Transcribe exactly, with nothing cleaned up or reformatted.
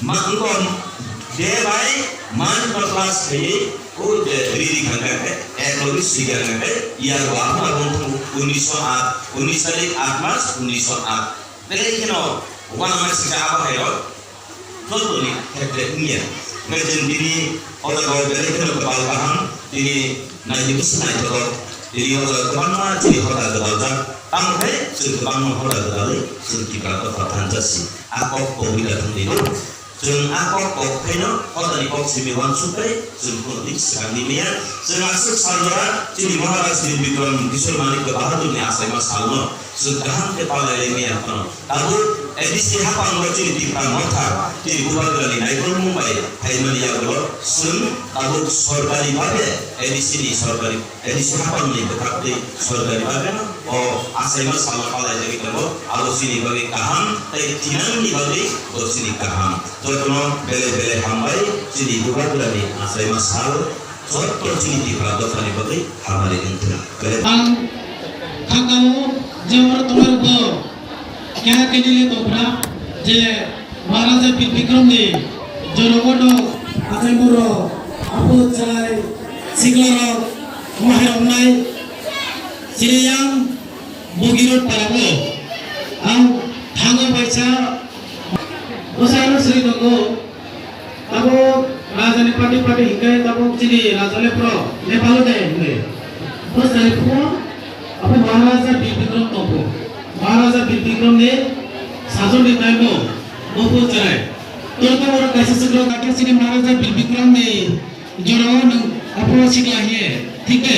Mangkom de bai man class khai o de riri khangka khe eklogi sigi khangka khe yar wa ma rong thung unisho at unis tarik at mas unisho at. Belai kheno uanama sija abo hai rok jotoni khetre wngya. Hwnkhe chwng tini o jaga o belai kheno kwbal kaham tini naidi bwswk naithotok tini o jaga kwbangma chini hoda kwbaljak tamo khe chwng kwbangma hoda kwbalwi chwng Tipra dopha thansa si a kok kobui da thwngwi rw. Chwng a kok kok khaino hotani kok simi uansuk bai chwng phunukdi swkangni miya. Chwng aswk saljora chini Maharaj Bir Bikram Kishore Manikya Bahadurni achaima salno chwng kaham khe palai lai miya phano. Tabuk A D C haphango chini Tipra Motha chini Bubagrani naikolmung bai phaimani yagulo chwng tabuk sorkari bhabe A D C ni sorkari A D C hapangni bwkhaktwi sorkari bagwi o achaima salno palaijagwi tongo. Abo chini bagwi kaham tei thinangni bagwi bo chini kaham. Jotono belai belai hambai chini Bubagrani achaima sal jotto chini Tipra dophani bagwi hamari wngthung. Belai Ang thangkao je oro tongmarokbo keha keni le tongphra je Maharaja Bir Bikramni jorao no achaimorok, apo chwrai, siklarok, omo hai wngnai. Chini yang Bogirot parao ang thango baisa bwsano sri tongo. Tabuk rajani party party hinkhe tabuk chini raja le pro Nepal de hinwi. Bwsai phuo abo Maharaja Bir Bikram tongphu. Maharaja Bir Bikram ni sajwk ni time o bophu chwrai. Tei tabuk kaisa swkang khe chini Maharaja Bir Bikram ni jorao nwng aphuru sikla hiye. Thik de?